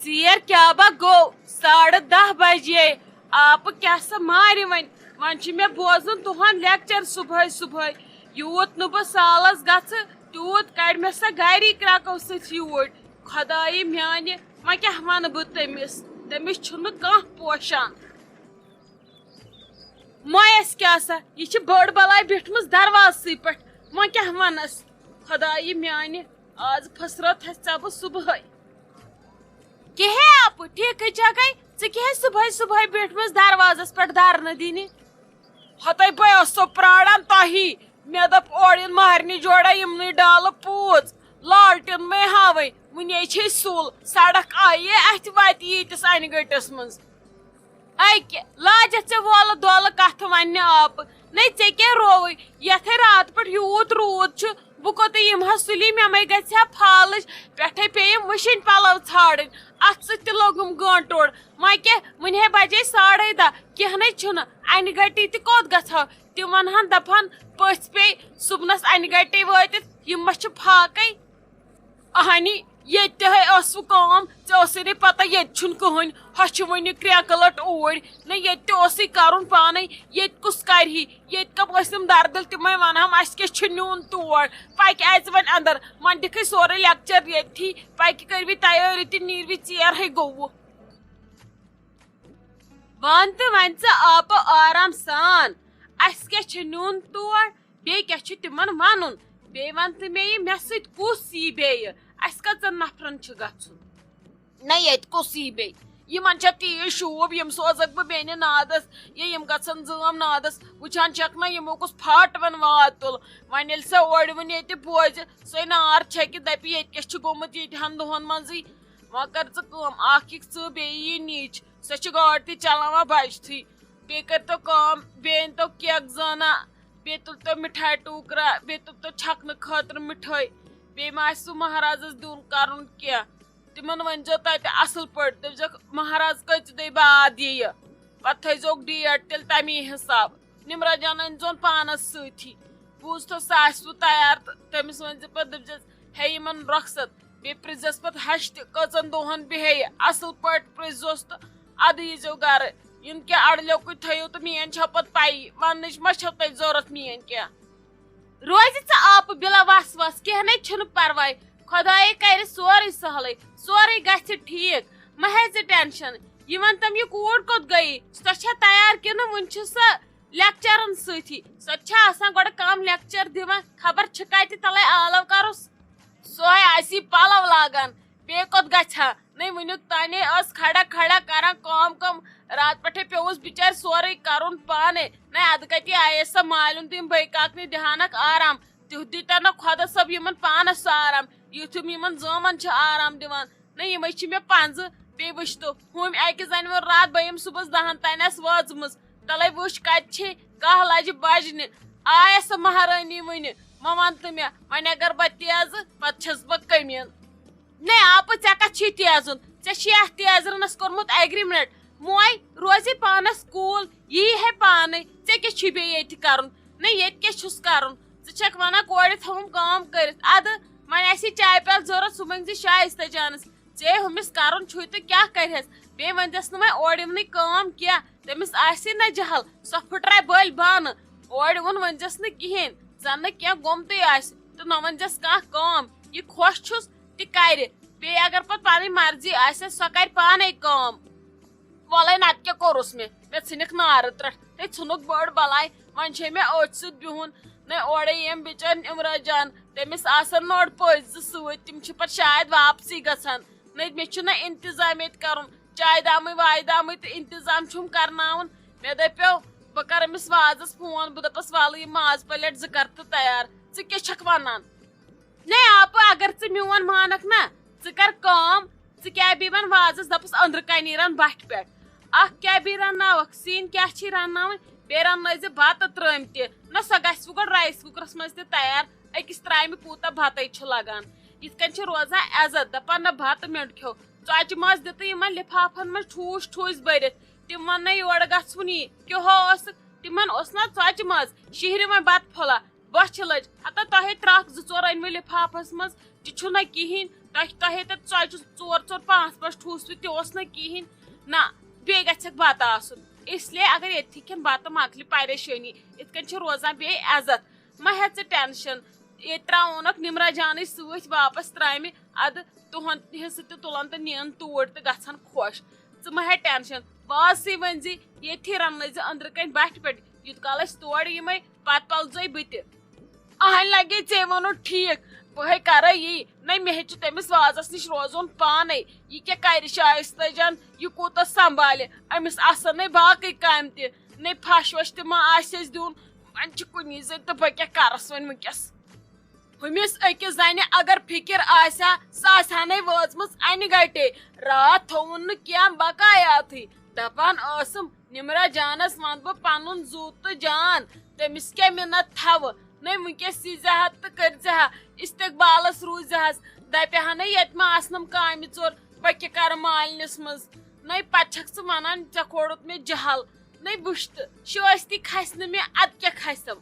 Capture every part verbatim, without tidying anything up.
ژیر کیٛاہ با گوٚو؟ ساڑٕ دَہ بجے۔ آپہٕ کیٛاہ سا مارِ وۄنۍ؟ وۄنۍ چھُ مےٚ بوزُن تُہُنٛد لیکچر صُبحٲے صُبحٲے۔ یوٗت نہٕ بہٕ سالس گژھٕ، تیوٗت کڑِ مےٚ سۄ گری کرٛکو سۭتۍ یوٗرۍ۔ خۄدایہِ میانہِ، وۄنۍ کیٛاہ ونہٕ بہٕ تٔمِس؟ تٔمِس چھُنہٕ کانٛہہ پوشان۔ مۄیس کیٛاہ سا، یہِ چھِ بٔڑ بلاے بیٖٹھمٕژ دروازسٕے پٮ۪ٹھ۔ وۄنۍ کیٛاہ ونس؟ خۄدایہِ میانہِ، آز پھٔسرٲوتھس ژےٚ بہٕ صُبحٲے۔ کِہے آپہٕ، ٹھیٖکھٕے چھکھے؟ ژٕ کِہے صُبحٲے صُبحٲے بیٖٹھمٕژ دروازس پٮ۪ٹھ دھرنہٕ دِنہِ؟ ہتے بہٕ ٲسسو پراران تۄہی۔ مےٚ دوٚپ، اورٕ یِن مہرنہِ جوڑا یِمنٕے ڈالہٕ پوٗژ۔ لالٹین مے ہاوٕنۍ، وُنے چھے سُل۔ سڑک آیے اتھِ وتہِ ییٖتِس انہِ گٔٹِس منٛز۔ اکہِ لاجتھ ژےٚ وولہٕ دۄلہٕ کتھٕ وننہِ آپہٕ۔ نے ژےٚ کیٛاہ رووٕے؟ یتھے راتہٕ پٮ۪ٹھ یوٗت روٗد چھُ، بہٕ کوٚتہٕ یِمہٕ ہا سُلی؟ مےٚ مے گژھِ ہا فالٕج، پٮ۪ٹھے پیٚیِم وٕشِنۍ پلو ژھانڈٕنۍ۔ اتھ سۭتۍ تہِ لوٚگُم گٲنٹوڑ۔ وۄنۍ کیٛاہ، وُنہِ ہے بجے ساڑے دہ، کینٛہہ نے چھُنہٕ، انہِ گٹی تہِ کوٚت گژھو؟ تِم ونہٕ ہن، دپہٕ ہن، پٔژھۍ پیٚیہِ صُبنس انہِ گٹی وٲتِتھ، یِم ما چھِ فاقے؟ اہنی، ییٚتہِ تہِ ہے ٲسوٕ کٲم، ژےٚ ٲسٕے نہٕ پتہ ییٚتہِ چھُنہٕ کٕہٕنۍ، ہۄ چھِ وٕنہِ کرٛٮ۪کہٕ لٔٹ اوٗرۍ۔ نہ، ییٚتہِ تہِ اوسُے کرُن پانے، ییٚتہِ کُس کرِ ہی؟ ییٚتہِ کم ٲسۍ تِم دردل، تِمے ونہم، اسہِ کیٛاہ چھُ نیُن تور؟ پکہِ اژِ وۄنۍ اندر، وۄنۍ دِکھٕے سورُے لیکچر ییٚتھی، پکہِ کٔروِ تیٲری تہٕ نیٖروِ ژیر ہے گوٚوُ۔ وَن تہٕ وۄنۍ ژٕ آپہٕ آرام سان، اَسہِ کیٛاہ چھُ نیُن تور، بیٚیہِ کیٛاہ چھُ تِمن وَنُن؟ بیٚیہِ وَن تہٕ مےٚ یہِ، مےٚ سۭتۍ کُس یی بیٚیہِ؟ اَسہِ کٔژَن نفرن چھُ گژھُن؟ نہ، ییٚتہِ کُس یی بیٚیہِ؟ یِمن چھا تیٖژ شوٗب، یِم سوزکھ بہٕ بیٚنہِ نادس، یا یِم گژھن زٲم نادس؟ وٕچھان چھکھ نہ، یِمو کُس پھاٹوَن واد تُل۔ وۄنۍ ییٚلہِ سۄ اورٕ وۄنۍ ییٚتہِ بوزِ، سۄے نار چھکہِ، دپہِ، ییٚتہِ کیٛاہ چھُ گوٚمُت ییٖتِہن دۄہن منٛزٕے؟ وۄنۍ کر ژٕ کٲم، اکھ یِکھ ژٕ، بیٚیہِ یہِ نِچ، سۄ چھِ گٲڑۍ تہِ چلاوان بجتھٕے۔ بیٚیہِ کٔرۍتو کٲم، بیٚیہِ أنۍتو کیک زٲنہ، بیٚیہِ تُلۍتو مِٹھایہِ ٹوٗکرا، بیٚیہِ تُلۍتو چھکنہٕ خٲطرٕ مِٹھٲے۔ بیٚیہِ ما آسہِ سُہ مہرازس دیُن کرُن کینٛہہ، تِمن ؤنۍزیو تتہِ اصل پٲٹھۍ، دٔپۍزیوکھ، مہراز کٔژِ دۄہہِ بعد یِیہِ، پتہٕ تھٲیزیوکھ ڈیٹ تیٚلہِ تمی حساب۔ نمرہ جان أنۍزیون پانس سۭتی۔ بوٗزتھو، سُہ آسہِ وۄنۍ تیار تہٕ تٔمِس ؤنۍزِ پتہٕ، دٔپۍزٮ۪س، ہے یِمن رۄخصت، بیٚیہِ پرٛژھزٮ۪س پتہٕ ہشہِ تہِ کٔژن دۄہن بیٚہہِ۔ اصل پٲٹھۍ پرٛژھزوس تہٕ ادٕ ییٖزیو گرٕ۔ یِم کیٛاہ اڑلیوکُے تھٲیِو تہٕ میٲنۍ چھو پتہٕ پَیی، وننٕچ ما چھو تۄہہِ ضروٗرت میٲنۍ کینٛہہ؟ روزِ ژٕ آپہٕ بِلا وس وس، کینٛہہ نے چھُنہٕ پرواے، خۄدایے کرِ سورُے سہلٕے، سورُے گژھِ ٹھیٖک، مہ ہے ژٕ ٹینشن۔ یہِ وَن تم، یہِ کوٗر کوٚت گٔیی؟ سۄ چھا تیار کِنہٕ وُنہِ چھِ سۄ لیکچرن سۭتی؟ سۄ تہِ چھےٚ آسان گۄڈٕ کم لیکچر دِوان، خبر چھِ کتہِ تلے آلو کرُس۔ سۄے آسی پلو لاگان، بیٚیہِ کوٚت گژھِ ہا؟ نے وُنیُک تانے ٲس کھڑا کھڑا کران کٲم کٲم، راتہٕ پٮ۪ٹھے پیوٚوُس بِچارِ سورُے کرُن پانے۔ نے ادٕ کتہِ آیے سۄ مالیُن تہٕ یِم بٲے کاکنہِ دِہانکھ آرام؟ تیُتھ دیٖتن نہ خۄدا صٲب یِمن پانس سُہ آرام، یُتھ یِم یِمن زٲمن چھِ آرام دِوان۔ نہ، یِمے چھِ مےٚ پنٛزٕ۔ بیٚیہِ وٕچھ تو، ہُمۍ اَکہِ زَنہِ ووٚن راتھ بہٕ یِمہٕ صُبحس دَہَن تانۍ آسہٕ وٲژمٕژ۔ تَلَے وٕچھ کَتہِ چھے کاہ لَجہِ بَجنہِ۔ آیَس سۄ مہرٲنی وٕنہِ۔ وۄنۍ وَن تہٕ مےٚ، وۄنۍ اگر بہٕ تیزٕ، پَتہٕ چھَس بہٕ کٔمیٖن۔ نے آپہٕ، ژےٚ کَتھ چھُے تیزُن؟ ژےٚ چھُے اَتھ تیزرَنَس کوٚرمُت agreement۔ موے روزِ پانَس cool، یی ہے پانَے۔ ژےٚ کیٛاہ چھُے بیٚیہِ ییٚتہِ کَرُن؟ نے ییٚتہِ کیٛاہ چھُس کَرُن؟ ژٕ چھَکھ وَنان کورِ تھاوُم کٲم کٔرِتھ۔ اَدٕ وۄنۍ آسہِ چایہِ پیالہٕ ضوٚرَتھ، سُہ مٔنٛگزِ شایِستہ جانَس۔ ژےٚ ہُمِس کَرُن چھُے تہٕ کیٛاہ کَرِہَس؟ بیٚیہِ ؤنۍزٮ۪س نہٕ وۄنۍ اورٕ یِونٕے کٲم کینٛہہ۔ تٔمِس آسہِ نہ جہل، سۄ پھٕٹرایہِ بٔلۍ بانہٕ۔ اورٕ یِوُن ؤنۍزٮ۪س نہٕ کِہیٖنۍ، زَن نہٕ کینٛہہ گوٚمتُے آسہِ۔ تہٕ نہ ؤنۍزٮ۪س کانٛہہ کٲم، یہِ خۄش چھُس تہِ کَرِ۔ بیٚیہِ اگر پَتہٕ پَنٕنۍ مرضی آسٮ۪س، سۄ کَرِ پانَے کٲم۔ وَلَے نَتہٕ کیٛاہ کوٚرُس مےٚ؟ مےٚ ژھٕنِکھ نارٕ ترٛٹھ۔ ہے ژھٕنُکھ بٔڑ بَلاے، وۄنۍ چھے مےٚ أتھۍ سۭتۍ بِہُن۔ نہ اورَے ییٚمۍ بِچٲرۍ عمران جان، تٔمِس آسَن نوٚڑ پٔژھۍ زٕ سۭتۍ، تِم چھِ پَتہٕ شاید واپسٕے گژھان۔ نہ مےٚ چھُنہ اِنتظام ییٚتہِ کَرُن، چایہِ دامٕے وایہِ دامٕے تہٕ اِنتظام چھُم کَرناوُن۔ مےٚ دَپیو، بہٕ کَرٕ أمِس وازَس فون، بہٕ دَپَس، وَلہٕ یہِ ماز plate زٕ کَر تہٕ تیار۔ ژٕ کیٛاہ چھَکھ وَنان؟ نے آپہٕ، اگر ژٕ میون مانکھ نا، ژٕ کر کٲم، ژٕ کیٛاہ بیٚیہِ وَن وازَس، دَپُس أنٛدرٕ کَنی رَن بَٹھِ پٮ۪ٹھ۔ اَکھ کیٛاہ بیٚیہِ رَنناوَکھ، سِنۍ کیٛاہ چھی رَنناوٕنۍ، بیٚیہِ رَننٲیزِ بَتہٕ ترٲمۍ تہِ۔ نہ، سۄ گژھِ وۄنۍ گۄڈٕ rice cookerَس منٛز تہِ تیار، أکِس ترٛامہِ کوٗتاہ بَتَے چھُ لَگان۔ یِتھ کٔنۍ چھِ روزان عزت، دَپان نہ بَتہٕ مِنٛڈ کھیوٚو۔ ژۄچہِ ماز دِتہٕ یِمَن لِفافَن منٛز ٹھوٗس ٹھوٗسۍ بٔرِتھ۔ تِم وَن نہ یورٕ گژھوُن یی، کیٛاہ ہو ٲسٕکھ؟ تِمَن اوس نہ ژۄچہِ ماز، شِہرِ وۄنۍ بَتہٕ پھوٚلہ۔ بۄچھِ لٔج۔ ہتا تۄہے ترٛکھ زٕ ژور أنۍمٕتۍ لِفافَس منٛز، تہِ چھُنہ کِہیٖنۍ۔ تۄہہِ تۄہے تَتہِ ژۄچہِ ژور ژور پانٛژھ پانٛژھ ٹھوٗس تہِ تہِ اوس نہٕ کِہیٖنۍ۔ نہ، بیٚیہِ گژھٮ۪کھ بَتہٕ آسُن۔ اس لیے اگر ییٚتھی کھٮ۪ن بَتہٕ مۄکلہِ پریشٲنی، یِتھ کٔنۍ چھِ روزان بیٚیہِ عزت۔ مہ ہےٚ ژٕ ٹٮ۪نشَن، ییٚتہِ ترٛاوونَکھ نِمرا جانٕے سۭتۍ واپَس ترٛامہِ۔ اَدٕ تُہُنٛد حصہٕ تہِ تُلَن تہٕ نِیَن توٗرۍ تہٕ گژھن خۄش۔ ژٕ مہ ہےٚ ٹٮ۪نشَن، وازسٕے ؤنۍ زِ ییٚتھی رَننٲے زِ أنٛدرٕ کَنۍ بَٹھِ پٮ۪ٹھ، یوٗت کال أسۍ تور یِمَے، پَتہٕ پَلزَے بہٕ تہِ۔ اہن لگے ژےٚ ووٚنُتھ ٹھیٖک، بہٕ ہے کرے یی۔ نہ، مےٚ ہے چھُ تٔمِس وازس نِش روزُن پانے۔ یہِ کیٛاہ کرِ شایستہ جان، یہِ کوٗتاہ سنبھالہِ؟ أمِس آسن نے باقٕے کامہِ تہِ، نے پھش وش تہِ ما آسٮ۪س دیُن۔ وۄنۍ چھِ کُنی زٔنۍ تہٕ بہٕ کیٛاہ کرس وۄنۍ وٕنکیٚس؟ ہُمِس أکِس زنہِ اگر فکر آسہِ ہا، سۄ آسہِ ہا نے وٲژمٕژ انہِ گٹے۔ راتھ تھووُن نہٕ کینٛہہ بقایاتھٕے۔ دپان ٲسٕم، نمرہ جانس ونہٕ بہٕ پنُن زُو تہٕ جان، تٔمِس کیٛاہ مِنت تھاوٕ؟ نے وٕنکیٚس یی زِ ہا تہٕ کٔرۍ زِ ہا، استقبالس روٗزِ ہس، دپہِ ہا نے ییٚتہِ ما آسنم کامہِ ژور، بہٕ کیٛاہ کرٕ مالنِس منٛز؟ نے پتہٕ چھکھ ژٕ ونان، ژےٚ کھولُتھ مےٚ جہل۔ نے وٕچھ تہٕ، شٲستی کھسہِ نہٕ مےٚ، ادٕ کیٛاہ کھسٮ۪م؟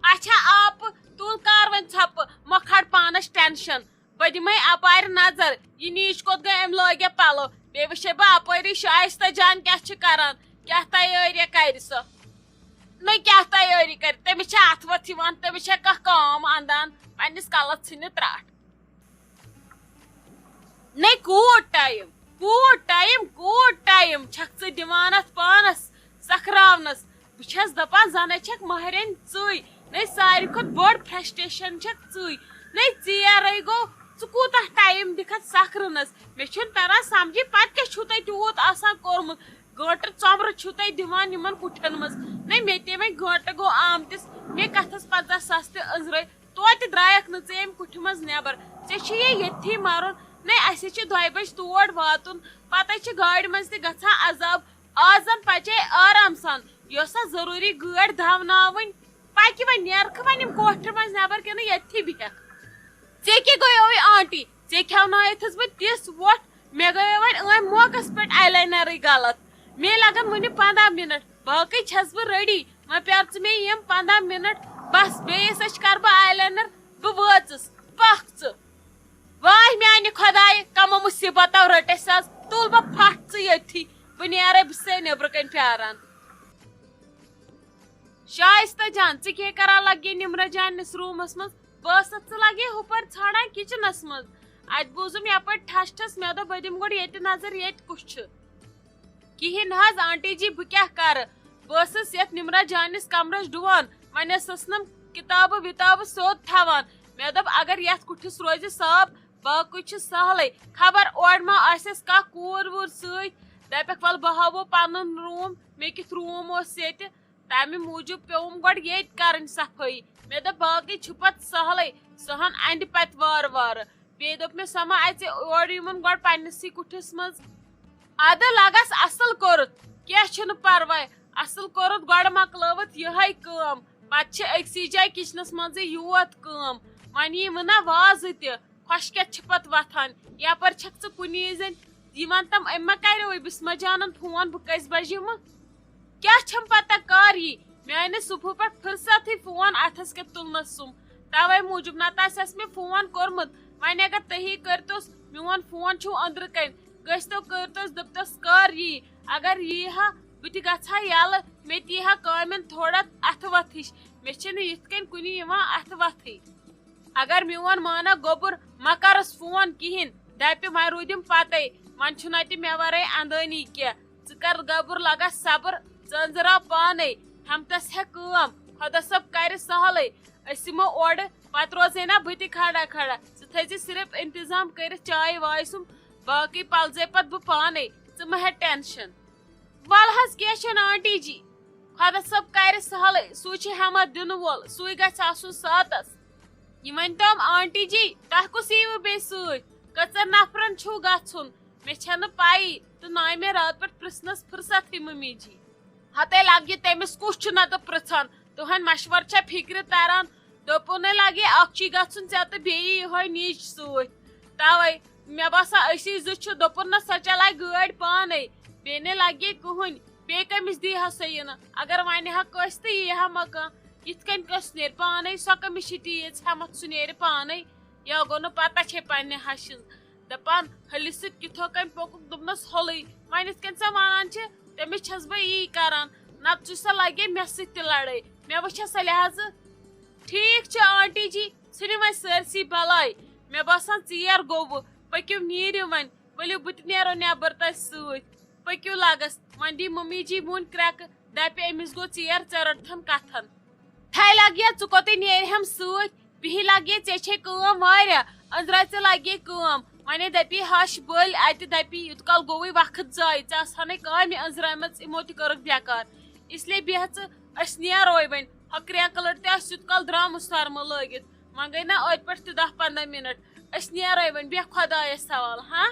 اچھا آپہٕ، تُل کر وۄنۍ ژھۄپہٕ، مۄکھ ہٹ پانس ٹینشن۔ بہٕ دِمے اپارِ نظر، یہِ نیٖج کوٚت گٔے؟ أمۍ لٲگیا پلو؟ بیٚیہِ وٕچھے بہٕ اپٲری شایستہ جان کیٛاہ چھِ کران، کیٛاہ تیٲری کرِ سۄ۔ نہ کیٛاہ تیٲری کرِ، تٔمِس چھےٚ اتھٕ وتھٕ یِوان، تٔمِس چھےٚ کانٛہہ کٲم اندان، پننِس کلس ژھٕنہِ ترٛٹھ۔ نے کوٗت ٹایم، کوٗت ٹایم، کوٗت ٹایم چھکھ ژٕ دِوان اتھ پانس سکھراونس؟ بہٕ چھَس دَپان، زَنَے چھَکھ ماہرِنۍ ژٕے، نے ساروی کھۄتہٕ بٔڑ فرسٹریشن چھَکھ ژٕے۔ نے ژیرَے گوٚو، ژٕ کوٗتاہ ٹایم دِکھ اَتھ سَکھرَنَس؟ مےٚ چھُنہٕ تَران سَمجھی، پَتہٕ کیٛاہ چھُو تۄہہِ تیوٗت آسان کوٚرمُت؟ گٲنٛٹہٕ ژۄمرٕ چھِو تۄہہِ دِوان یِمَن کُٹھٮ۪ن منٛز۔ نے مےٚ تہِ وۄنۍ گٲنٛٹہٕ گوٚو آمتِس، مےٚ کَتھَس پنٛژاہ ساس تہِ أنٛزرٲے، توتہِ درٛایَکھ نہٕ ژٕ ییٚمہِ کُٹھِ منٛز نٮ۪بَر۔ ژےٚ چھُ یہِ ییٚتھی مَرُن۔ نے اَسہِ چھِ دۄیہِ بجہِ تور واتُن، پَتَے چھِ گاڑِ منٛز تہِ گژھان عذاب۔ آز زن پچے آرام سان، یۄس سۄ ضروٗری گٲڑۍ دھاوناوٕنۍ۔ پکہِ وۄنۍ، نیرکھٕ وۄنۍ یِم کوٹھرِ منٛز نٮ۪بر کِنہٕ ییٚتھی بیٚہکھ؟ ژےٚ کیٛاہ گٔیووُے آنٹی؟ ژےٚ کھٮ۪ونٲیتھس بہٕ تِژھ وۄٹھ، مےٚ گٔیو وۄنۍ أمۍ موقعس پٮ۪ٹھ آی لاینرٕے غلط۔ مےٚ لگن وُنہِ پنٛداہ منٹ، باقٕے چھس بہٕ ریڈی۔ وۄنۍ پیار ژٕ مےٚ یِم پنٛداہ منٹ، بس بیٚیِس أچھ کرٕ بہٕ آی لاینر۔ بہٕ وٲژٕس، پکھ ژٕ۔ واے میانہِ خۄدایہِ، کمو مُصیبتو رٔٹ اَسہِ آز، تُل بہٕ پھٹھ ژٕ ییٚتھی، بہٕ نیرے، بہٕ چھسے نیٚبرٕ کنۍ پیاران۔ شایستہ جان، ژٕ کیٛاہ کران لگے نمرہ جانس روٗمس منٛز؟ بہٕ ٲسَتھ ژٕ لگے ہُپٲرۍ ژھانڈان کچنس منٛز۔ اتہِ بوٗزُم یپٲرۍ ٹھس ٹھس، مےٚ دوٚپ بہٕ دِمہٕ گۄڈٕ ییٚتہِ نظر، ییٚتہِ کُس چھُ۔ کِہیٖنۍ نہٕ حظ آنٹی جی، بہٕ کیٛاہ کَرٕ؟ بہٕ ٲسٕس یَتھ نِمرا جانِس کَمرَس ڈُوان، وۄنۍ ٲسٕس نہٕ کِتابہٕ وِتابہٕ سیوٚد تھاوان۔ مےٚ دوٚپ، اگر یَتھ کُٹھِس روزِ صاف، باقٕے چھُ سہلٕے۔ خبر اورٕ ما آسٮ۪س کانٛہہ کوٗر ووٗر سۭتۍ، دَپٮ۪کھ، وَلہٕ بہٕ ہاوو پَنُن روٗم، مےٚ کیُتھ روٗم اوس ییٚتہِ۔ تَمہِ موٗجوٗب پیوٚوُم گۄڈٕ ییٚتہِ کَرٕنۍ صفٲیی۔ مےٚ دوٚپ، باقٕے چھُ پَتہٕ سہلٕے، سۄ ہَن اَندِ پَتہِ وارٕ وارٕ۔ بیٚیہِ دوٚپ مےٚ، سۄ ما اَژِ اورٕ یِمَن گۄڈٕ پنٛنِسٕے کُٹھِس منٛز۔ اَدٕ لَگَس اَصٕل کوٚرُتھ، کینٛہہ چھُنہٕ پَرواے۔ اَصٕل کوٚرُتھ گۄڈٕ مۄکلٲوٕتھ یِہوٚے کٲم، پَتہٕ چھِ أکسٕے جایہِ کِچنَس منٛزٕے یوت کٲم۔ وۄنۍ یی وٕنا وازٕ تہِ، خۄشکٮ۪تھ چھِ پَتہٕ وۄتھان۔ یَپٲرۍ چھَکھ ژٕ کُنی زٔنۍ، یہِ وَن تَم، أمۍ ما کَریو أمِس ما جانَن فون، بہٕ کٔژِ بَجہِ یِمہٕ؟ کیٛاہ چھَم پَتہ کَر یی؟ مےٚ آے نہٕ صُبحہٕ پٮ۪ٹھ فُرصتھٕے فون اَتھَس کٮ۪تھ تُلنَس سُم۔ تَوَے موٗجوٗب نَتہٕ آسہِ اَسہِ مےٚ فون کوٚرمُت۔ وۄنۍ اگر تُہی کٔرۍتوس، میون فون چھُو أنٛدرٕ کَنۍ۔ گٔژھۍتو کٔرۍتوس، دٔپۍتوس، کَر یی؟ اگر یی ہا، بہٕ تہِ گژھٕ ہا یَلہٕ، مےٚ تہِ یی ہا کامٮ۪ن تھوڑا اَتھٕ وَتھٕ ہِش۔ مےٚ چھِنہٕ یِتھ کٔنۍ کُنہِ یِوان اَتھٕ وَتھٕے۔ اگر میون مانا گوٚبُر ما کَرَس فون کِہیٖنۍ، دَپہِ، وۄنۍ روٗدِم پَتَے، وۄنۍ چھُنہٕ اَتہِ مےٚ وَرٲے اَندٲنی کینٛہہ۔ ژٕ کر گبُر لگس صبر، ژٕ أنزراو پانے، ہمتس ہیٚہ کٲم، خۄدا صٲب کرِ سہلٕے۔ أسۍ یِمو اورٕ، پتہٕ روزے نا بہٕ تہِ کھڑا کھڑا۔ ژٕ تھٲیزِ صرف انتظام کٔرِتھ چایہِ وایہِ سُم، باقٕے پلزے پتہٕ بہٕ پانے، ژٕ مہ ہےٚ ٹینشن۔ ول حظ کینٛہہ چھُنہٕ آنٹی جی، خۄدا صٲب کرِ سہلٕے، سُے چھُ ہٮ۪متھ دِنہٕ وول، سُے گژھِ آسُن ساتس۔ یہِ ؤنۍ تو آنٹی جی، تۄہہِ کُس یِیوٕ بیٚیہِ سۭتۍ؟ کٔژن نفرن چھُو گژھُن؟ مےٚ چھَنہٕ پَیی تہٕ نہ آے مےٚ راتہٕ پٮ۪ٹھ پرٛژھنَس فرصتھٕے مٔمی جی۔ ہتے لَگہِ تٔمِس کُس چھُ نَتہٕ پرٛژھان؟ تُہٕنٛدۍ مَشوَرٕ چھا فِکرِ تَران؟ دوٚپُن ہے لَگہِ اَکھ چی گژھُن ژےٚ تہٕ بیٚیہِ یِہوٚے نیٚچ سۭتۍ۔ تَوَے مےٚ باسان أسی زٕ چھِ، دوٚپُن نہ سۄ چلاوِ گٲڑۍ پانَے، بیٚیہِ نے لَگہِ کٕہٕنۍ، بیٚیہِ کٔمِس دی ہا سۄ یِنہٕ؟ اگر وَنہِ ہا کٲنٛسہِ تہٕ یی ہا مَکان، یِتھ کٔنۍ کٲنٛسہِ نیرِ پانَے، سۄ کٔمِس چھِ تیٖژ ہٮ۪مَتھ سُہ نیرِ پانَے؟ یا گوٚو نہٕ پتہ چھے پننہِ ہشہِ ہٕنٛز۔ دپان ہلِس سۭتۍ کِتھو کٔنۍ پوٚکُکھ، دوٚپنس ہۄلٕے۔ وۄنۍ یِتھ کٔنۍ ژےٚ ونان چھِ، تٔمِس چھس بہٕ یی کران، نتہٕ چھُ سۄ لگے مےٚ سۭتۍ تہِ لڑٲے۔ مےٚ وٕچھا سۄ لحاظہٕ؟ ٹھیک چھُ آنٹی جی، ژھٕنِو وۄنۍ سٲرسٕے بلاے۔ مےٚ باسان ژیر گوٚوٕ، پٔکِو نیٖرِو وۄنۍ، ؤلِو بہٕ تہِ نیرو نٮ۪بر تۄہہِ سۭتۍ۔ پٔکِو لگس، وۄنۍ دی ممی جی وُنۍ کرٛٮ۪کہٕ، دپہِ أمِس گوٚو ژیر، ژےٚ رٔٹتھن کتھن۔ تھے لگیا، ژٕ کوٚتٕے نیرِہم سۭتۍ؟ بِہی لگیا، ژےٚ چھے کٲم واریاہ، أنٛزراے ژےٚ لگے کٲم۔ ونے دپی ہش بٔلۍ اتہِ، دپی یوٗت کال گوٚوُے وقت ضایع، ژےٚ آسہٕ ہنے کامہِ أنٛزرایمژ، یِمو تہِ کٔرٕکھ بیکار۔ اس لیے بیٚہہ ژٕ، أسۍ نیروے وۄنۍ۔ ہۄ کرٛٮ۪کہٕ لٔٹ تہِ آسہِ یوٗت کال درٛامُت سۄرمہٕ لٲگِتھ، وۄنۍ گٔے نہ أتھۍ پٮ۪ٹھ تہِ دَہ پنٛداہ مِنٹ۔ أسۍ نیروے وۄنۍ، بیٚہہ خۄدایس حوالہٕ، ہاں؟